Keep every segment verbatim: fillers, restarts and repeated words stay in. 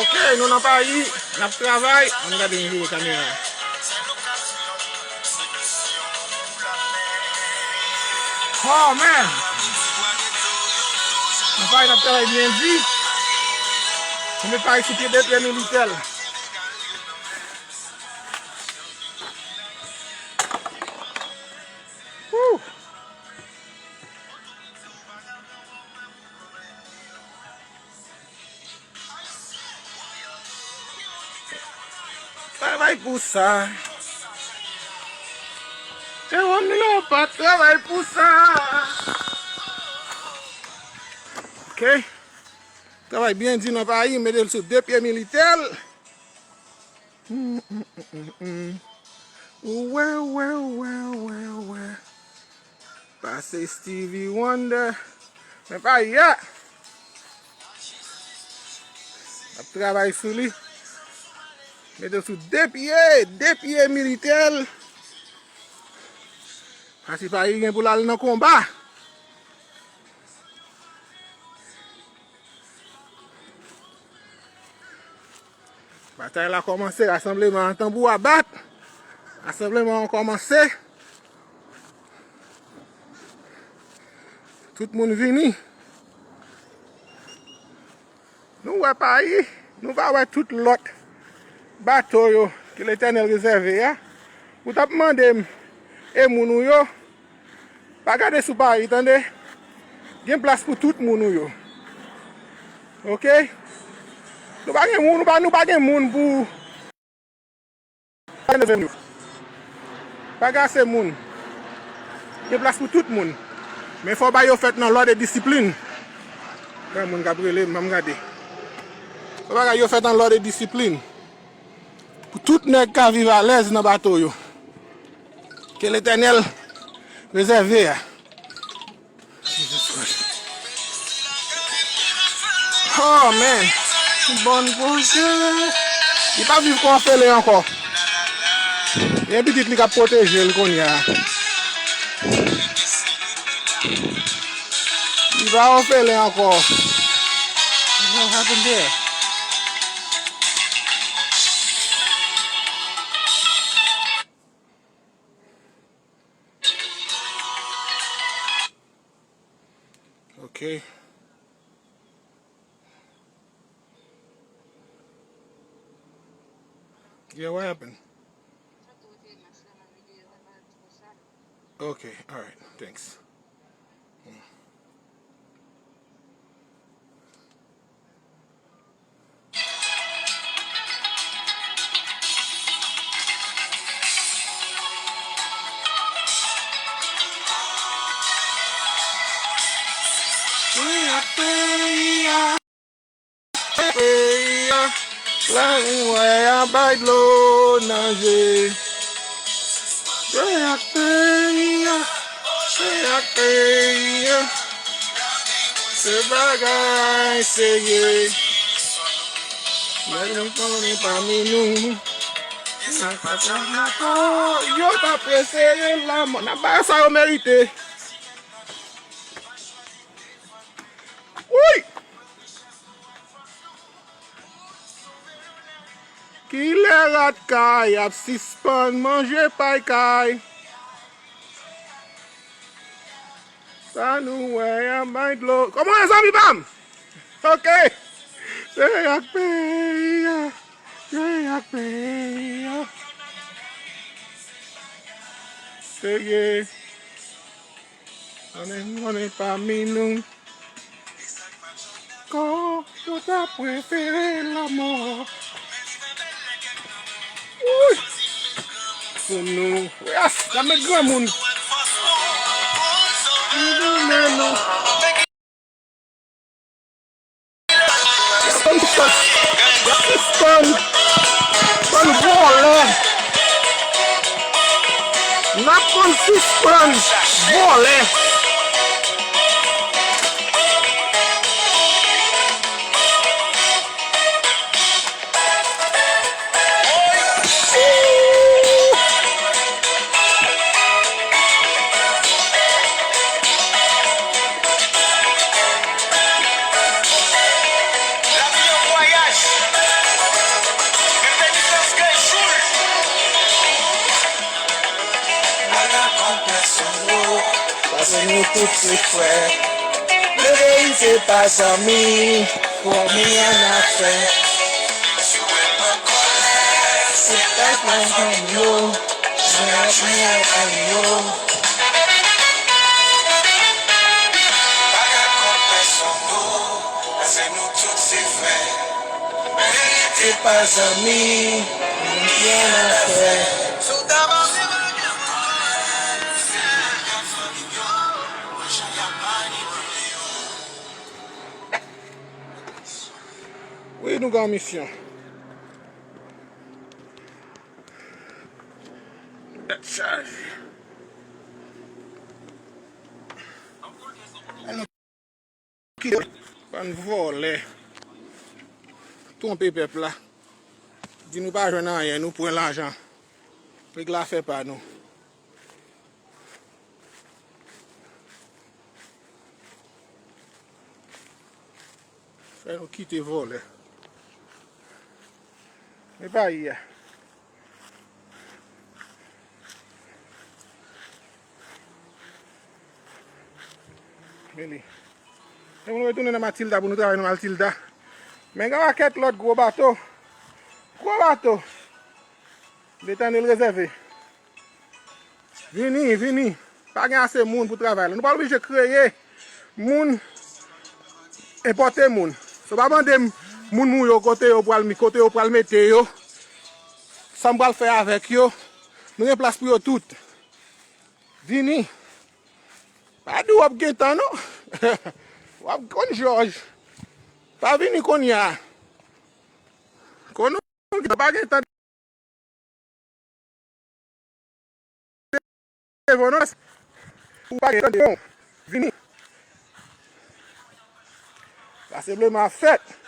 Ok, nou nan Payi, n ap travay. Ann gade m vire kamera. Oh, man! Nan Payi, n ap travay byen di. Nou met Payi sou pye, de pye militè. Woo! Travay pou sa. Jewòm Leopa travay pou sa. Ok. Travay byen di nan Payi, mete l sou de pye militè. Ou wè, ou wè, ou wè, ou wè, ou wè. Pase Stevie Wonder. Men Payi a. Ap travay sou li. Mete l sou de pye, de pye militè. Pase Payi gen pou l al nan konba. Batay la kòmanse, rasanbleman an, tanbou a bat. Rasanbleman an kòmanse. Tout moun vini. Nou wè Payi, nou pa wè tout lòt bato yo ke Letènèl rezève a. Ou t ap mande m, e moun ou yo? Pa gade sou Payi, tande. Gen plas pou tout moun ou yo. Ok? Nou pa gen moun, nou pa, nou pa gen moun pou, pa gen ase moun. Gen plas pou tout moun. Men fò bagay yo fèt nan lòd e disiplin. Gen moun k ap rele m, ban m gade. Fò bagay yo fèt nan lòd e disiplin. Pou tout nèg ka viv alèz nan bato yo ke Letènèl rezève a. Jesus Christ. Oh, man. Bòn koze. Li pa viv kon òfelen ankò. Gen pitit li k ap pwoteje l kounye a. Li pa òfelen ankò. What happened there? Ok. Yeah, what happened? Ok, alright, thanks. Peyi a, peyi a, la ou wè a bay dlo nan je. Jwe ak peyi a, jwe ak peyi a. Se bagay serye. Lè nou konnen pami nou, sa k pa t dakò, yo ta prefere lanmò. N ap ba yo sa yo merite. Wi! Kilè rat kay ap sispann manje pay kay? Sa nou wè a bay dlo. Kòman w ye, zanmi pa m? Ok. Jwe ak peyi a. Jwe ak peyi a. Serye. Konnen, konnen pami nou, kò yo ta prefere lanmò. Wi! Pou nou. Yes! N ap met granmoun. N ap met nou. N ap sispann, sispann vòlè. N ap konn sispann vòlè. Lavi yon vwayaj. Nou tout se frè. Leve rive pa zanmi, fòme annafè. Si w wè m an kòlè, se pèp mwen zanmi yo, mwen ap mwen ap zanmi yo. Pa ka kont pèsonn non, paske nou tout se frè. Leve rive pa zanmi, nou byen annafè. Wi, nou gen yon misyon. Tèt chaje. Bann vòlè. Twonpe pèp la. Di nou pa jwenn anyen, nou pran lajan. Regle afè pa nou. Fè nou kite vòlè. Men peyi a. Men li. E pou nou retounen nan Matilda pou nou travay nan Matilda. Men gen yon pakèt lòt gwo bato. Gwo bato. Letènèl rezève. Vini, vini. Pa gen ase moun pou travay la. Nou pral oblije kreye moun, enpòte moun. So pa mande m moun mou yo kote yo pral mi-, kote yo pral mete yo. Sa m pral fè avèk yo. Nou gen plas pou yo tout. Vini. Pa di w ap gen tan non. W ap konn jòj. Pa vini kounye a. Konnen w pa gen tan devan non. Ou pa gen tan devan. Vini. Rasanbleman ap fèt.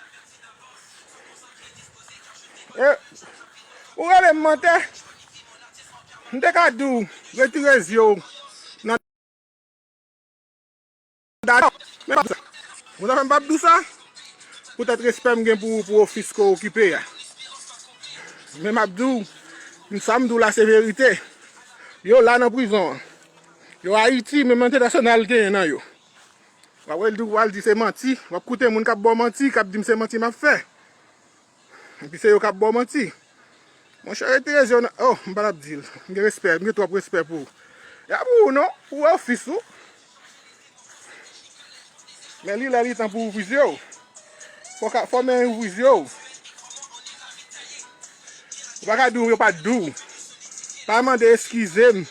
E, ou rele m mantè. M te ka di w, retire zye w nan Dakò. Men m p ap di w sa. Moun nan fè m p ap di w sa. Poutèt respè m gen pou, pou ofis ke w okipe a. Men m ap di w, sa m di w la se verite. Yo la nan prizon an. Yo Ayiti, menm entènasyonal genyen nan yo. W ap wè l di, w al di se manti. W ap koute moun k ap ba w manti, k ap di m se manti m ap fè. Epi se yo k ap ba w manti. Monchè, retire zye w nan, oh, m pa t ap di l. M gen respè, m gen twòp respè pou ou. E a pou ou non, pou ofis ou. Men li lè li tan pou ou ouvri zye w. Fò ka, fò men ouvri zye w. Ou pa ka di w yo pa t di w. Pa mande eskize m.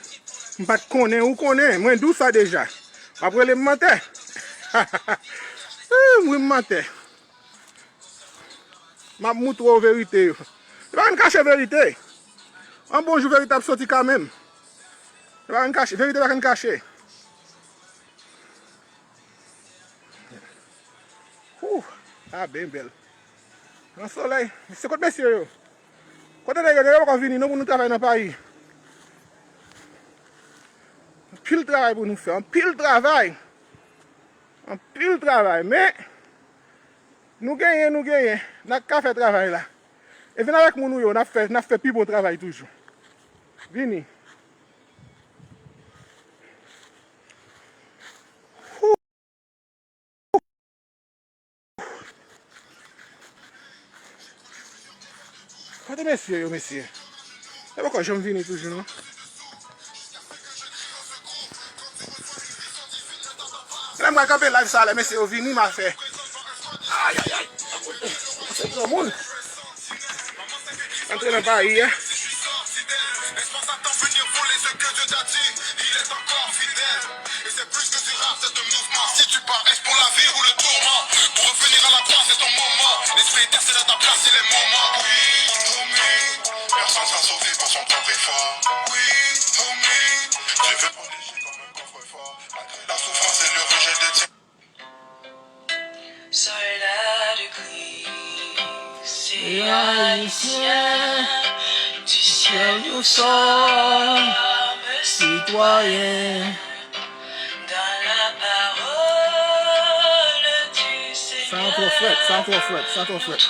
M pa t konnen, ou konnen. Mwen di w sa deja. W ap rele m mantè. Ih, m ri m mantè. M ap moutre w verite yo. Se pa vin kache verite. Yon bon jou verite ap soti kanmenm. Se pa vin kache, verite pa vin kache. Wouh, a byen bèl. Nan solèy. Se kot mesye yo? Kote nèg yo? Nèg yo poko vini non pou nou travay nan peyi. Anpil travay pou nou fè, anpil travay. Anpil travay, men Nou genyen, nou genyen. N ap ka fè travay la. E vin avèk moun ou yo, n ap fè, n ap fè pi bon travay toujou. Vini. Hou! Kote mesye yo, mesye? Yo poko janm vini toujou, non? Lè m pral kanpe live sa, lè mesye yo vini, m a fè. Ay, ay, ay. Se granmoun. Antre nan peyi a. Soldats de Christ et Haïtiens, du ciel nous sommes citoyens. Dans la parole du Seigneur. Sa twò frèt, sa twò frèt, sa twò frèt.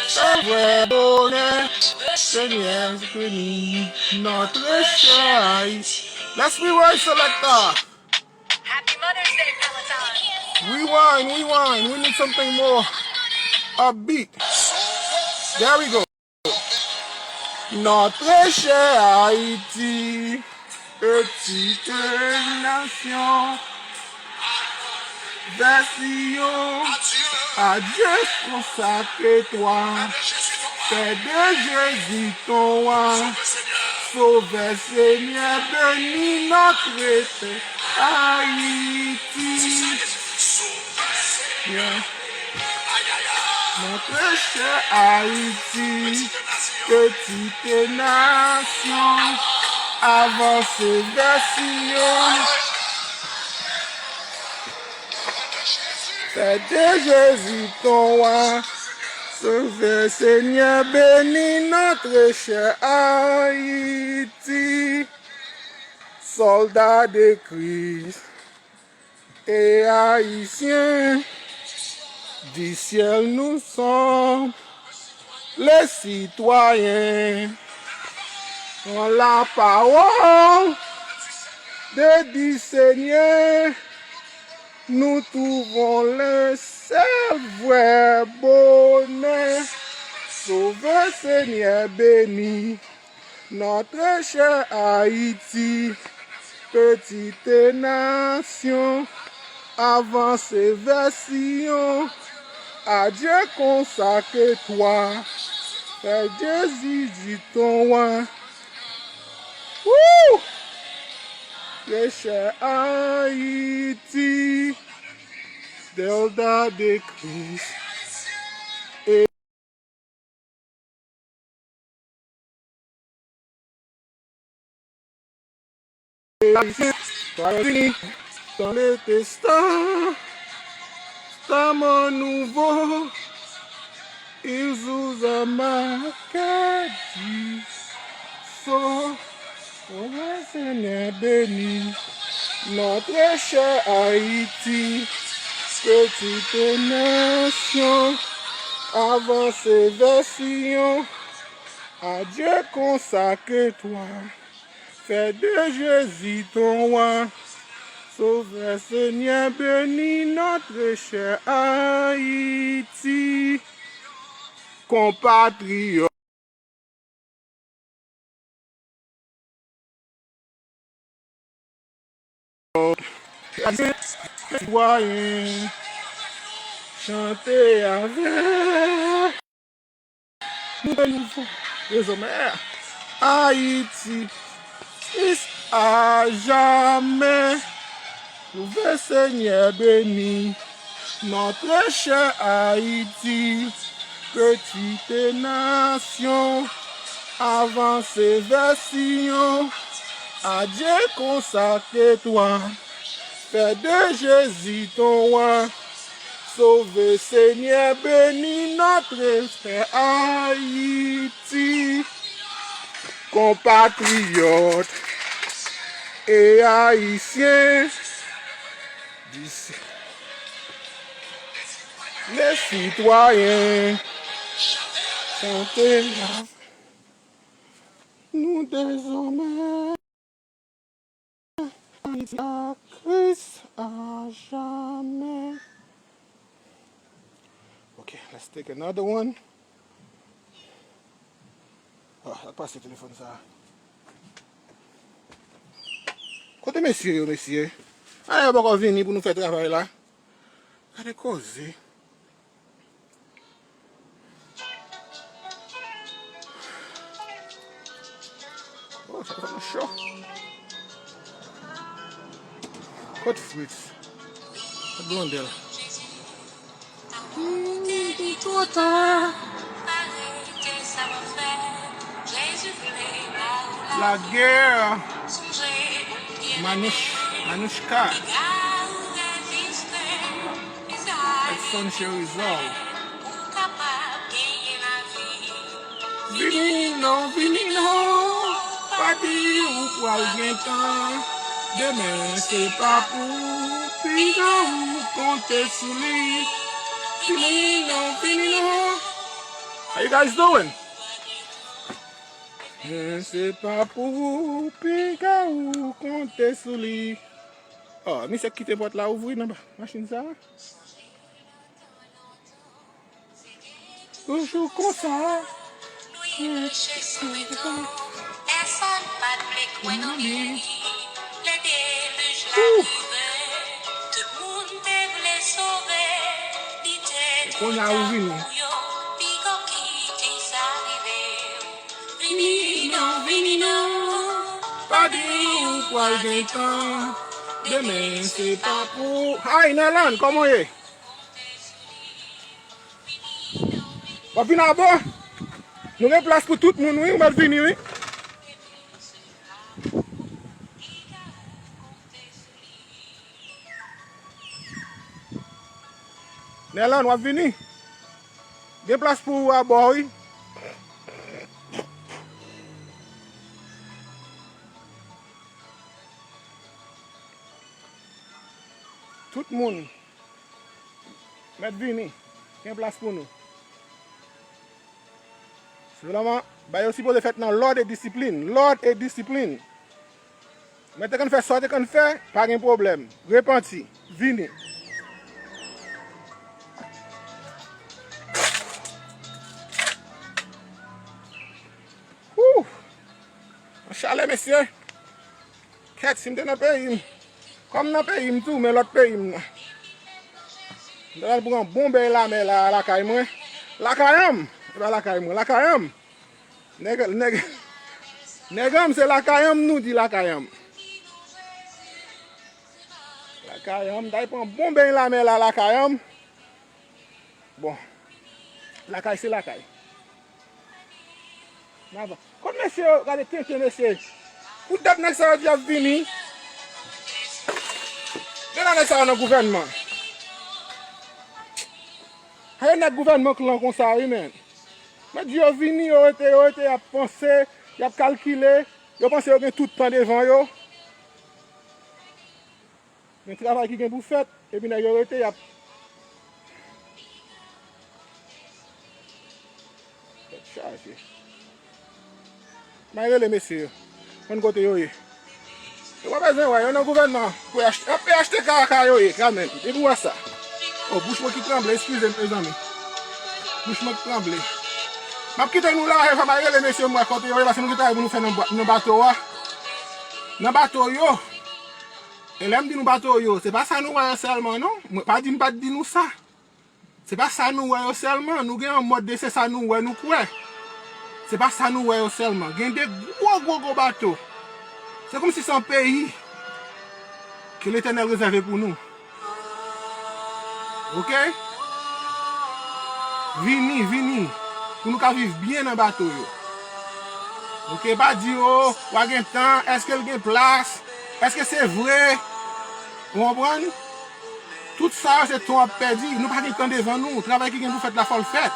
Sa vrè bonè, Seigneur, bénis notre chère Haïti. Let's rewind, selector. Happy Mother's Day, Peloton. Rewind, rewind. We need something more upbeat. There we go. Notre chère Haïti, petite nation, vers Sion, à Dieu consacre-toi. Fais de Jésus ton roi. Sauveur, Seigneur, bénis notre terre Haïti. Yeah. Notre chère Haïti, petite nation, avance vers Sion. Fais de Jésus ton roi. Sauveur, Seigneur, bénis notre chère Haïti. Soldats de Christ et Haïtiens, du ciel nous sommes les citoyens. Dans la parole de du Seigneur, nous trouvons le seul vrai bonheur. Sauveur, Seigneur, bénis notre chère Haïti, petite nation, avance vers Sion. À Dieu consacre-toi. Fais de Jésus ton roi. Wouh! Très chère Haïti, Delta de Christ. Dans le Testament Nouveau, ils nous ont marqué du sceau. Ô Seigneur, bénis notre chère Haïti, petite nation, avance vers Sion. À Dieu consacre-toi, fais de Jésus ton roi. Sauveur, Seigneur, bénis notre chère Haïti. Compatriotes, sitwayen, chante avèk nou de nouvo, dezòmè. Ayiti, tris a jamè. Louve Senyè, beni notre chère Haïti, petite nation, avance vers Sion, à Dieu consacre-toi, fais de Jésus ton roi. Sauve, Seigneur, bénis notre terre Haïti. Compatriotes et Haïtiens, les citoyens, chantez la, nous désormais. Kris a jamè. Ok, let's take another one. Ah, sa pase telefòn sa. Kote mesye yo, mesye? A, yo poko vini pou nou fè travay la. Gade koze. Oh, sa fè nou cho. Kot Fritz? Kot Blondel? Hmm, li two ta. Lagè. Manouch-, Manouchka. Edson Cherizol. Vini non, vini non, pa di ou pral gen tan. Demen se pa pou piga ou konte sou li. Vini non, vini non. How you guys doing? Men se pa pou ou, piga ou konte sou li. Oh, misye kite pòt la ouvri nan machin sa. Toujou konsa. Pèsonn pa t vle kwè nan li. Lè delij la rive, tout moun te vle sove. Li te twò ta pou yo, piga w kite sa rive. Vini non, vini non. Pa di ou pral gen tan. Demen se pa pou. Hi, Nelan, kòman w ye? W ap vin abò? Nou gen plas pou tout moun, wi, ou mèt vini, wi. Nelan, w ap vini? Gen plas pou ou abò, wi. Tout moun mèt vini. Gen plas pou nou. Sèlman, bagay yo sipoze fèt nan lòd e disiplin. Lòd e disiplin. Mwen te konn fè sa w te konn fè, pa gen pwoblèm. Repanti. Vini. Wouh! An chalè, mesye. Kèt, si m te nan peyi m. Kòm nan peyi m tou, men lòt peyi m nan. M ta pral pran bon bèy lamè la, lakay mwen. Lakay an m! E pa lakay mwen, lakay an m! Nèg, nèg, nèg an m, se lakay an m nou di lakay an m. Lakay an m, m ta pral pran bon bèy lamè la, lakay an m. Bon. Lakay se lakay. N avan. Kot mesye yo? Gade tenten mesye. Pou dat nèg sa yo di y ap vini. Gen la nèg sa yo nan gouvènman. Gade nèg gouvènman k lan konsa wi, men. Mwen di yo vini, yo rete, yo rete, y ap panse, y ap kalkile. Yo panse yo gen tout tan devan yo. Gen travay ki gen pou fèt, epi nèg yo rete, y ap. Tèt chaje. M a rele mesye yo. Konn kote yo ye. Yo pa bezwen wè, yo nan gouvènman. P H T K, P H T K yo ye, kanmenm. Depi w wè sa. Oh, bouch mwen ki tranble, eskize m, mezanmi. Bouch mwen ki tranble. M ap kite nou la, e fò m a rele mesye m wè kote yo ye, paske nou gen travay pou nou fè nan bwa-, nan bato a. Nan bato yo. E lè m di nou bato yo, se pa sa nou wè yo sèlman, non. Mwen pa di m pa t di nou sa. Se pa sa nou wè yo sèlman. Nou gen yon mòd de se sa nou wè, nou kwè. Se pa sa nou wè yo sèlman. Gen de gwo, gwo, gwo bato. Se kòmsi se yon peyi ke Letènèl rezève pou nou. Oke? Vini, vini. Pou nou ka viv byen nan bato yo. Oke, pa di, "Oh, w a gen tan, èske l gen plas? Èske se vre?" Ou konprann? Tout sa yo se tan w ap pèdi. Nou pa gen tan devan nou. Travay ki gen pou fèt la, fò l fèt.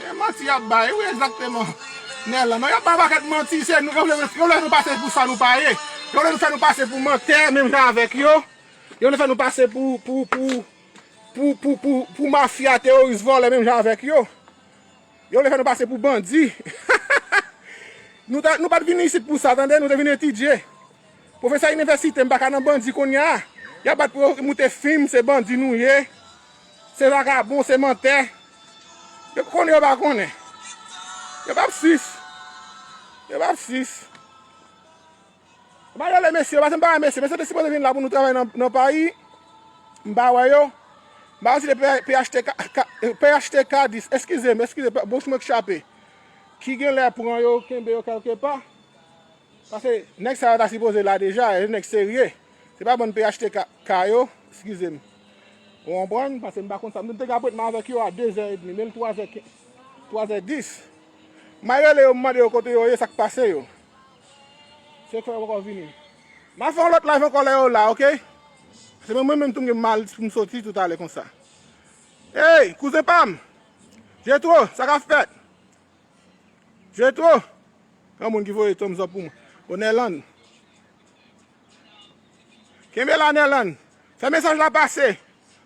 E manti y ap bay, wi, egzakteman. Nèlan, non, y ap bay pakèt manti, se nou, yo vle, yo vle nou pase pou sa nou pa ye. Yo vle nou fè nou pase pou mantè, menm jan avèk yo. Yo vle fè nou pase pou, pou, pou, pou, pou, pou, pou mafya, teworis, vòlè, menm jan avèk yo. Yo vle fè nou pase pou bandi. Nou ta, nou pa t vini isit pou sa, tande, nou te vin etidye. Pwofesè inivèsite, m pa ka nan bandi kounye a. Y ap bat pou yo moute fim, se bandi nou ye. Se vagabon, se mantè. Yo konnen, yo pa konnen. Yo p ap sis. Yo p ap sis. M pa rele mesye yo, paske m pa wè mesye. Mesye te sipoze vin la pou nou travay nan, nan payi. M pa wè yo. M pa wè si se P H T K, K, P H T K dis. Eskize m, eskize, bouch mwen k chape. Ki genlè pran yo, kenbe yo kèlkepa. Paske nèg sa yo ta sipoze la deja, e nèg serye. Se pa bann P H T K, K yo, eskize m. Ou konprann? Paske m pa konn sa. M te gen apwentman avèk yo a de zè edmi, men l twa zè kenz, twa zè dis. M a rele yo, m mande yo kote yo ye, sa k pase yo. Se fè yo poko vini. M a fè yon lòt live ankò lè yo la, oke? Se mwen, mwen menm tou m gen mal pou m soti toutalè konsa. Ey, kouzen pa m! Jetro, sa k ap fèt? Jetro! Yon moun ki voye thumbs up pou mwen. O Nèland. Kenbe la, Nèland. Fè mesaj la pase.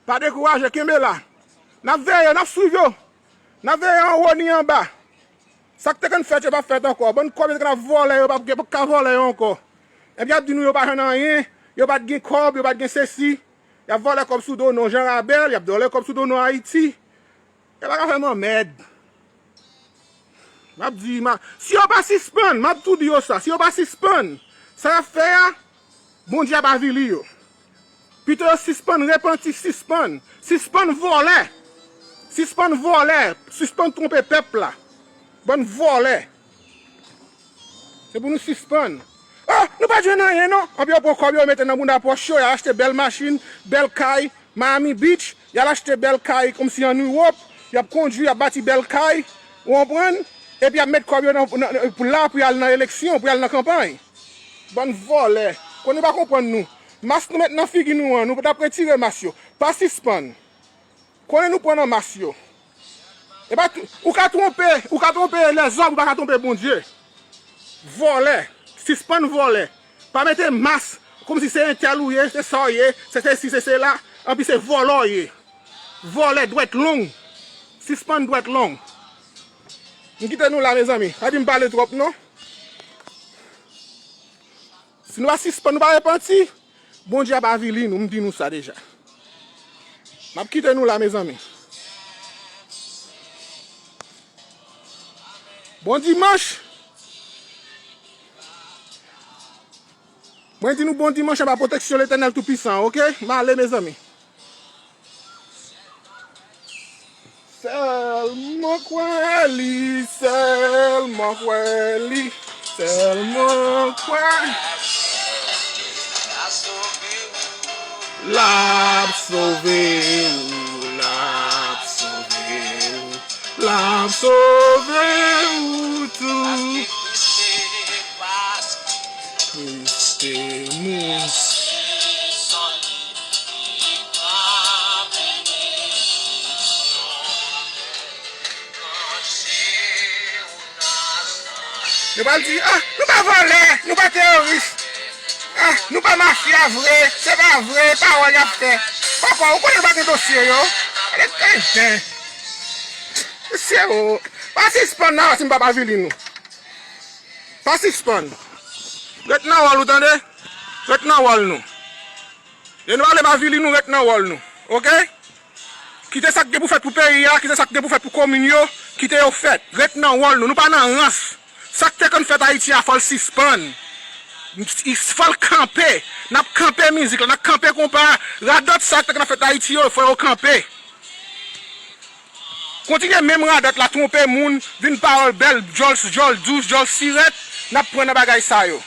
Pa dekouraje, kenbe la. N ap veye, n ap swiv yo. N ap veye anwo ni anba. Sa k te konn fèt, yo p ap fèt ankò. Bann kòb yo te konn ap vòlè, yo p ap gen, p ap ka vòlè yo ankò. Epi y ap di nou yo pa jwenn anyen, yo pa t gen kòb, yo pa t gen sesi. Y ap vòlè kòb sou do nou Jan Rabèl, y ap vòlè kòb sou do nou Ayiti. Yo pa ka fè m anmèd. M ap di, m a, si yo pa sispann, m ap tou di yo sa, si yo pa sispann, sa y ap fè a, Bondye ap avili yo. Pito yo sispann repanti, sispann, sispann vòlè. Sispann vòlè, sispann twonpe pèp la. Bann vòlè. Se pou nou sispann. Oh, nou pa jwenn anyen non. Anpi yo pran kòb yo, yo mete nan bounda pòch yo, y al achte bèl machin, bèl kay, Miami Beach, y al achte bèl kay kòmsi ann Ewòp, y ap kondui, y ap bati bèl kay, ou konprann? Epi y ap met kòb yo nan, nan, nan, pou la, pou y al nan eleksyon, pou y al nan kanpay. Bann vòlè. Konnen pa konprann nou. Mas nou met nan figi nou an, nou t ap retire mas yo. Pa sispann. Konnen nou pran nan mas yo. E pa tou, ou ka twonpe, ou ka twonpe lèzòm, ou pa ka twonpe Bondye. Vòlè. Sispann vòlè. Pa mete mas kòmsi se entèl ou ye, se sa w ye, se sesi, se sela, anpi se vòlè w ye. Vòlè dwèt long. Sispann dwèt long. M kite nou la, mezanmi. Pa di m pale twòp, non. Si nou pa sispann, nou pa repanti, Bondye ap avili nou, m di nou sa deja. M ap kite nou la, mezanmi. Bon dimanch! Mwen di nou bon dimanch anba pwoteksyon Letènèl Toupisan, oke? M ale, mezanmi. Sèlman kwè li, sèlman kwè li, sèlman kwè. L ap sove ou, l ap sove ou, l ap sove ou tou. Kris te mouri. Yo pral di, ah, nou pa vòlè, nou pa teworis, ah, nou pa mafya vre, se pa vre, pawòl y ap fè. Papa, ou konnen nou pa gen dosye yo. Gade tenten. Mesye o, pa sispann nan, si m pa pa vini nou. Pa sispann. Ret nan wòl ou tande. Ret nan wòl nou. E nou ale pa vini nou, ret nan wòl nou. Oke? Kite sa k gen pou fèt pou peyi a, kite sa k gen pou fèt pou komin yo, kite yo fèt. Ret nan wòl nou. Nou pa nan rans. Sa k te konn fèt Ayiti a, fò l sispann. Fò l kanpe. N ap kanpe mizik la, n ap kanpe konpa. Radòt sa k te konn ap fèt Ayiti yo, fò yo kanpe. Kontinye menm radòt la, twonpe moun, vin pawòl bèl, djòl, djòl dous, djòl sirèt, n ap pran nan bagay sa yo.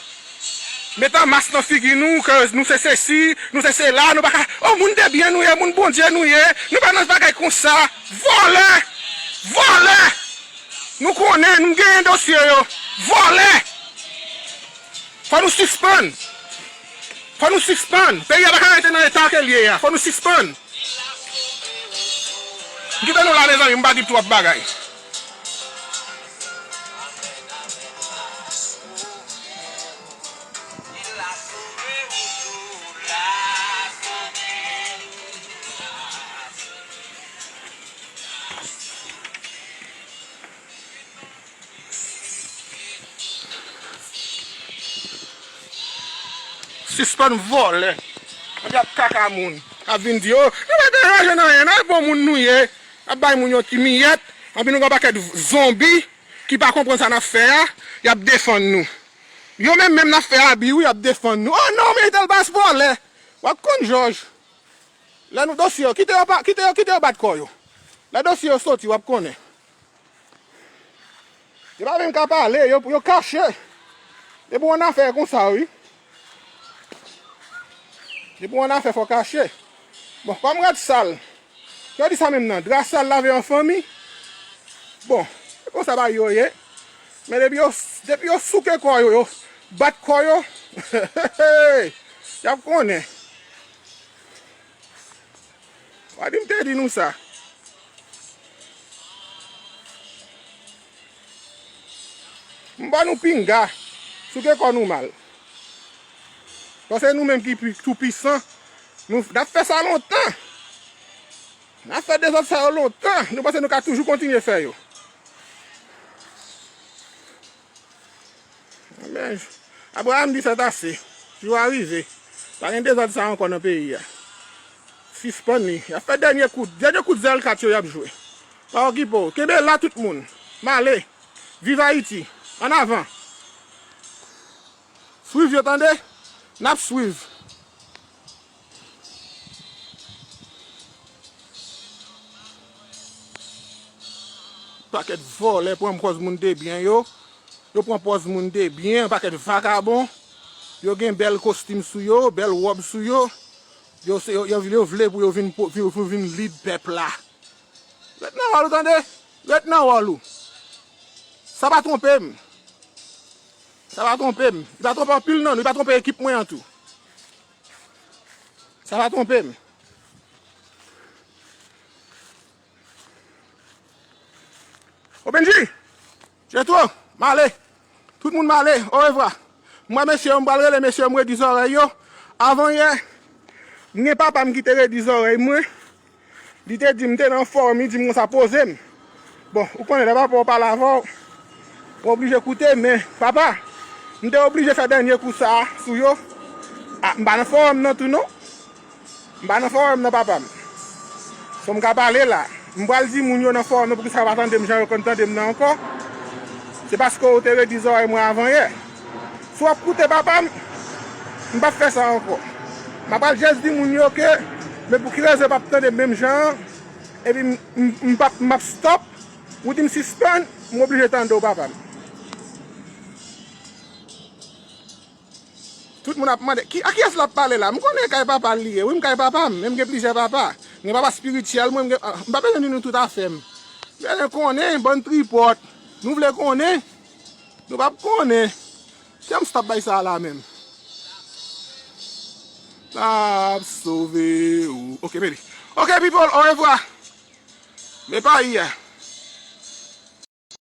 Met an mas nan figi nou, ke nou se sesi, nou se sela, nou pa ka, oh, moun de byen nou ye, moun Bondye nou ye, nou pa nan bagay konsa. Vòlè! Vòlè! Nou konnen, nou genyen dosye yo. Vòlè! Fò nou sispann. Fò nou sispann. Peyi a pa ka rete nan eta ke l ye a. Fò nou sispann. M kite nou la, mezanmi, m pa di twòp bagay. Sispann vòlè. Anpi ap kaka moun. Ap vin di, oh, nou pa deranje nan anyen, non, e bon moun nou ye. Ap bay moun yon ti miyèt. Anpi nou gen yon pakèt zonbi ki pa konprann sa n ap fè a. Y ap defann nou. Yo menm, menm n ap fè abi, wi, y ap defann nou. Oh non, men tèl bas vòlè. W ap konn, Jòj. Lè nou dosye yo, kite yo pa, kite yo, kite yo bat kò yo. Lè dosye yo soti, w ap konnen. Yo pa menm ka pale, yo, yo kache. Depi w annafè konsa, wi. Depi w annafè, fò kache. Bon, kòm rad sal. Yo di sa menm nan, dra sal lave an fanmi. Bon, se konsa bagay yo ye. Men depi yo, depi yo souke kò yo, yo bat kò yo, y ap konnen. Pa di m te di nou sa. M ba nou pinga. Souke kò nou mal. Paske nou menm ki pi, tou pisan, nou, n ap fè sa lontan. N ap fè dezòd sa yo lontan. Nou panse nou ka toujou kontinye fè yo. Men, Abraram di, c'est assez. Jou a rive. Pa gen dezòd sa ankò nan peyi a. Sispann li. Y ap fè dènye kout. Dènye kout zèl kat yo y ap jwe. Pa okipe w. Kenbe la tout moun. M ale. Viv Ayiti. Ann avan. Swiv yo tande. N ap swiv. Pakèt vòlè pran pòz moun debyen yo. Yo pran pòz moun debyen, yon pakèt vakabon. Yo gen bèl kostim sou yo, bèl wòb sou yo. Yo, se, yo, yo, yo vle pou yo vin, pou, pou, pou vin lid pèp la. Ret nan wòl ou tande. Ret nan wòl ou. Sa pa twonpe m. Sa pa twonpe m. Li pa twonpe anpil non, li pa twonpe ekip mwen an tou. Sa pa twonpe m. O Bendji! Jetwo! M ale! Tout moun m ale! Orevwa! M wè mesye yo, m pral rele mesye yo, m redi zòrèy yo. Avan yè, m gen papa m ki te redi zòrèy mwen. Li te di m te nan fòm, li di m konsa poze m. Bon, ou konnen lè papa w pale avè w, ou oblije koute, men papa, m te oblije fè dènye kou sa a sou yo. A, m pa nan fòm nan tou non. M pa nan fòm nan papa m. Fò m ka pale la. M pral di moun yo nan fòm nan poukisa yo pa tande m jan yo konn tande m nan ankò. Se paske ou te redi zòrèy mwen avan yè. Si w ap koute papa m, m p ap fè sa ankò. M ap al jès di moun yo ke, men pou ki rezon yo p ap tande m menm jan an, epi m, m, m p ap, m ap stop, ou di m sispann, m oblije tande w papa m. Tout moun ap mande, ki, a kiyès l ap pale la? M konnen kay papa l li ye, wi, m kay papa m, men m gen plizyè papa. M gen papa espirityèl mwen, m gen, ah, m pa bezwen di nou tout afè m. M bezwen konnen, bann tripòt. Nou vle konnen? Nou p ap konnen. Kè m stop bay sa la menm. L ap sove ou. Ok, men li. Ok, people, orevwa. Men pa yè.